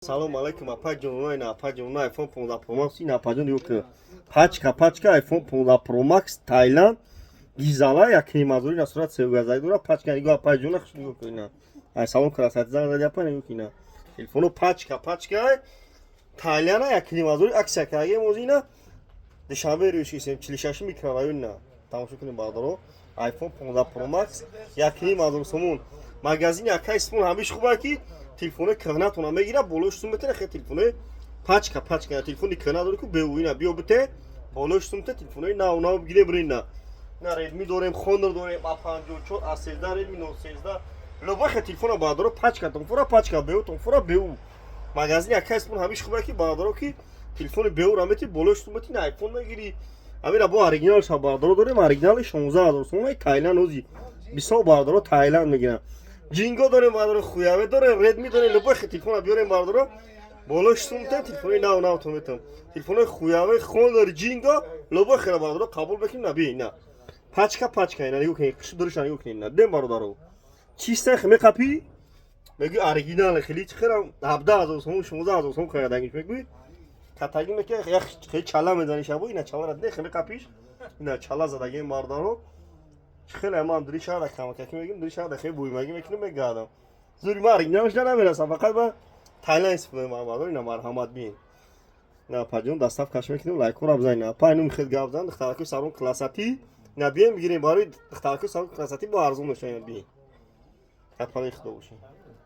Салом алейкум, апа ҷонона. Ина, апа ҷонона, iPhone 15 Pro Max. Ина, апа ҷон, нигоҳ кун, пачка, пачка iPhone 15 Pro Max, Таиланд гизала, 1,5 ҳазори на сурат севгазак дора, пачка. Нигоҳ, апа ҷона, хуш нигоҳ кун. Ина, ай салон красоты занг зади, апа, нигоҳ кун. Ина, телефону пачка, пачка Таиланда, 1,5 ҳазори акция кардагем. Ози ина Душанбе рӯшисем, 46 микрорайон. Ина, тамошо кунем, бародаро, iPhone 15 Pro Max 1,5 ҳазор сомон. Магазини акай Исмон ҳамиш хуба, ки телефони кӯҳнатона мегира, болош сум метена. Хе, телефони пачка, пачка, телефони кӯҳна дори ку беу, ина биё бите, болош сум те, телефонои нав нав бигире, бири. Ина, на Redmi дорем, Honor дорем, A54, A13, Redmi Note 13, любой хе телефона, бародаро, пачка тонфора, пачка беу, тонфора беу. Магазини акай Исмон ҳамиш хуба, ки, бародаро, ки телефони беура мети, болош сум мети, на iPhone мегири. Ҳамира бо оригиналша, бародаро, дорем, оригинали 16 000 сомон, Таиланд. Ози бисёр, бародаро, Таиланд мегиранд. Ҷинго дорем, бародаро, Хуяве дорем, Редми дорем, любой хе телефона биёрем, бародаро, болош сумтен, телефони нав нав то метам. Телефонои Хуяве, Хонор, Ҷинго, любой хела, бародаро, қабул мекунем. На би, на пачка, пачка. Ина нигоҳ кунед, қиши дориш, нигоҳ кунед. На дем, бародаро, чиста меқапӣ, мегӯи оригинал. Хеле чи хелам, 17 000 сомон, 16 000 сомон харидагиш, мегӯи катаги меки, як хеле чала мезани шабо. Ина чалара не меқапиш, ина чала задагем, бародаро. Хеле ман дури шаҳра камакаки мегим, дури шаҳра хеле буймагӣ мекунем, мегардам. Зури ма оригиналш намерасам, фақат ба Тайланд истифода мекунам, бародаро. Ина, марҳамат, биен. На, апаҷон, доставкаш мекунем, лайкҳоро бизанед. Апа, ину мехед гап зан, духтаракои салон красоты. На, бием, бигирем барои духтаракои салон красоты, бо арзон мешавад. Биен, апаи худо бошед.